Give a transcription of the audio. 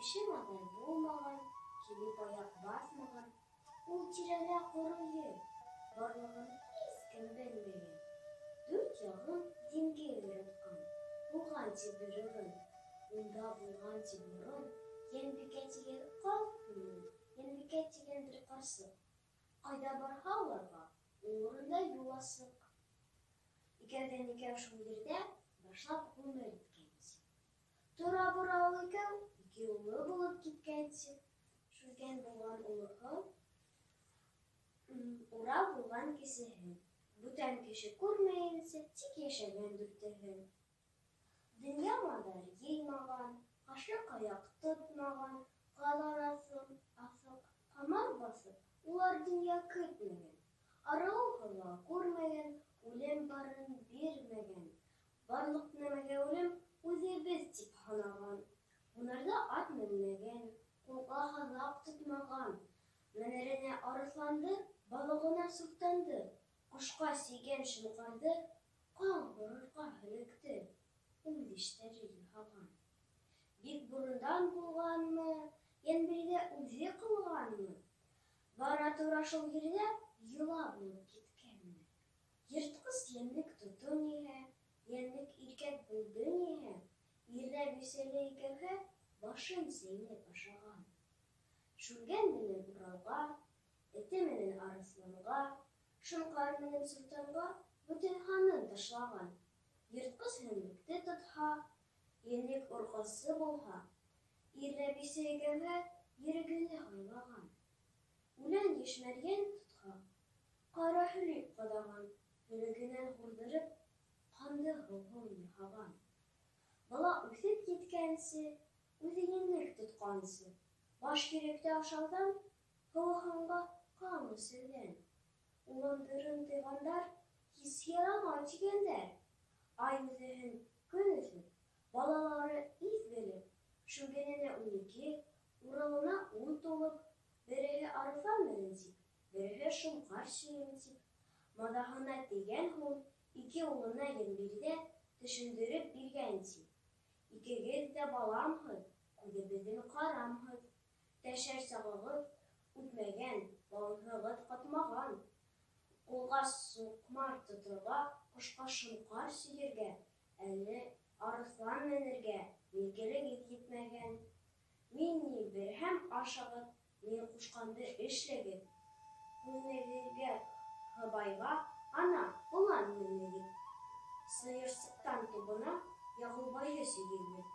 Кеше-маҙар булмаған, килеп аяҡ баҫмаған, ул тирәлә ҡоро ер барлығын һис кем белмәгән. Дүрт яғын диңгеҙ уратҡан булған ти бер урын. Унда булған ти борон Йәнбикә тигән ҡарт менән Йәнбикә тигән бер ҡарсыҡ. Ҡайҙа барһа уларға, ул урында юл асыҡ. Икәүҙән-икәү шул ерҙә башлап ғүмер иткән ти. Тора-бора ул икәү ике улы булып киткән ти. Шүлгән булған олоһо, Урал булған кесеһе. Бүтән кеше күрмәйенсә тик йәшәгән дүртеһе. Дөнья-маҙар йыймаған, Ҡашыҡ-аяҡ тотмаған, Ҡалар аҫып, ҡамар баҫып, Улар дөнья көтмәгән. Арыу-һыҙлау күрмәгән, Үлем барын бирмәгән. Барлыҡ нәмәгә үлем Үҙебеҙ тип һанаған. Һунарҙа ат менмәгән, Ҡулға һаҙаҡ тотмаған. Менәренә арыҫланды, Балығына суртанды, Ҡошҡа сөйгән шоңҡарҙы, Ҡаң һурырға һөлөктө үҙ иштәре яһаған. Бик борондан булғанмы, Йәнбирҙе үҙе ҡылғанмы, Бара-тора шул ерҙә йола булып киткәнме? Йыртҡыс йәнлек тотоу ниһә, Йәнлек иркәк булды ниһә, Ирле-бисәле икәүһе башын сәйнәп ашаған. Шүлгән менән Уралға, Эте менән Арыҫланға, Шоңҡар менән Суртанға бөтөн һанын ташлаған. Йыртҡыс һәнлекте тотһа, Йәнлек урғасы булһа, Ирле-бисә икәүһе йөрөгөнө һайлаған. Үлән йәшмәрйән тотһа, Ҡара һөлөк ҡаҙаған, Һөлөгөнән һурҙырып, ҡанды һыуһын яһаған. Бала үҫеп еткәнсе, Үҙе йәнлек тотҡансы, Баш йөрәктә ашауҙан, Һыуһынға ҡан эсеүҙән. Улындырын тыйғандар, һис ярамай тигәндәр. Ай үҙеһен, көн үҫеп, балалары иҫ белеп, Шүлгәненә 12, Уралына ун тулып, береһе арыҫлан менен тип, береһе шоңҡар сөйөм тип, маҙаһына тейгән һуң, ике улына Йәнбирҙе төшөндөрөп биргән ти. Икегеҙ ҙә баламһыҙ, күҙебеҙҙең ҡарамһыҙ. Тәшәр сағығыҙ үтмәгән, бауынһығыҙ ҡатмаған. Ҡулға суҡмар тоторға, ҡошҡа шоңҡар сөйөргә, әле арыҫлан менергә миҙгелегеҙ етмәгән. Мин ни бирһәм ашағыҙ, мин ҡушҡанды эшләгеҙ. Күнегергә һыбайға, ана, болан менегеҙ. Сыйырсыҡтан тубына Яғылбайҙы сөйөгөҙ.